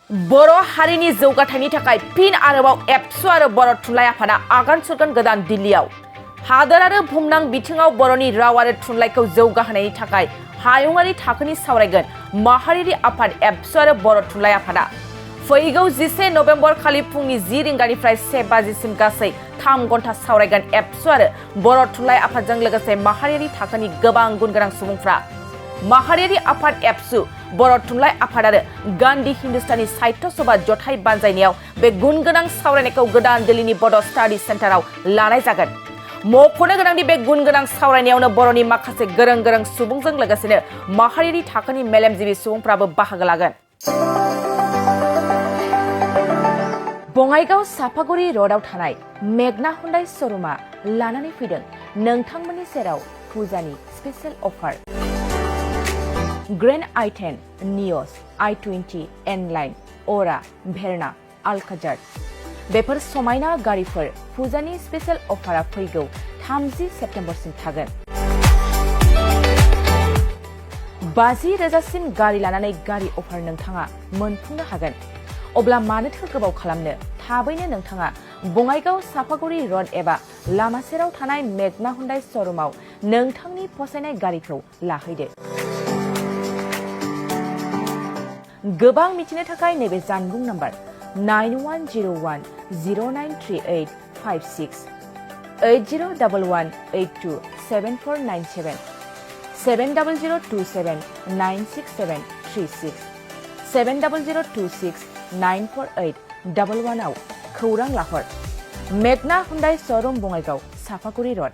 बर' हारिनि जौगाथायनि थाखाय फिन आरोबाव एबसु आरो बर' थुनलाइ आफादा आगान सुरगोन गोदान दिल्लीयाव। हादोर आरो बुहुमनां बिथिङाव बर'नि राव आरो थुनलाइखौ जौगाहोनायनि थाखाय हायुङारि थाखोनि सावरायगोन माहारियारि आफाद एबसु आरो बर' थुनलाइ आफादा। फैगौ 11 नभेम्बर खालि फुंनि 10 रिंगानिफ्राय 1 बाजिसिम गासै 3 घन्टा सावरायगोन एबसु आरो बर' थुनलाइ आफादजों लोगोसे माहारियारि थाखोनि गोबां गुनगोनां सुबुंफ्रा। माहारियारि आफाद एबसु, बर' थुनलाइ आफाद आरो गान्धी हिन्दुस्तानी साहित्य सभा जथाय बानजायनायाव बे गुनगोनां सावरायनायखौ गोदान दिल्लीनि बड' स्टाडि सेन्टाराव लानाय जागोन। मख'नो गोनांदि बे गुनगोनां सावरायनायावनो बर'नि माखासे गोरों सुबुंजों लोगोसेनो माहारियारि थाखोनि मेलेमजिबि सुबुंफ्राबो बाहागो लागोन। बङाइगाव सापागुरि र'डआव थानाय मेगना हुन्डाइ श'रुमआ लानानै फैदों नोंथांमोननि सेराव फुजानि स्पेशेल अफार। ग्रेन्ड i10, नियस, i20, एन-लाइन, अरा, भेरना, आल्काजार बेफोर समायना गारिफोर फुजानि स्पेशेल अफारा फैगौ 30 सेप्तेम्बरसिम थागोन। 50,000सिम गारि लानानै गारि अफार नोंथाङा मोनफुंनो हागोन। अब्ला मानोथो गोबाव खालामनो, थाबैनो नोंथाङा बङाइगाव सापागुरि र'ड एबा लामा सेराव थानाय मेगना हुन्डाइ श'रुमाव नोंथांनि फसायनाय गारिखौ लाहैदो। गोबां मिथिनो थाखाय नैबे जानबुं नाम्बार 9101093856 8011827497 700279673 70026948111 आव खौरां लाहर। मेगना हुन्डाइ श'रुम बङाइगाव सापागुरि र'ड।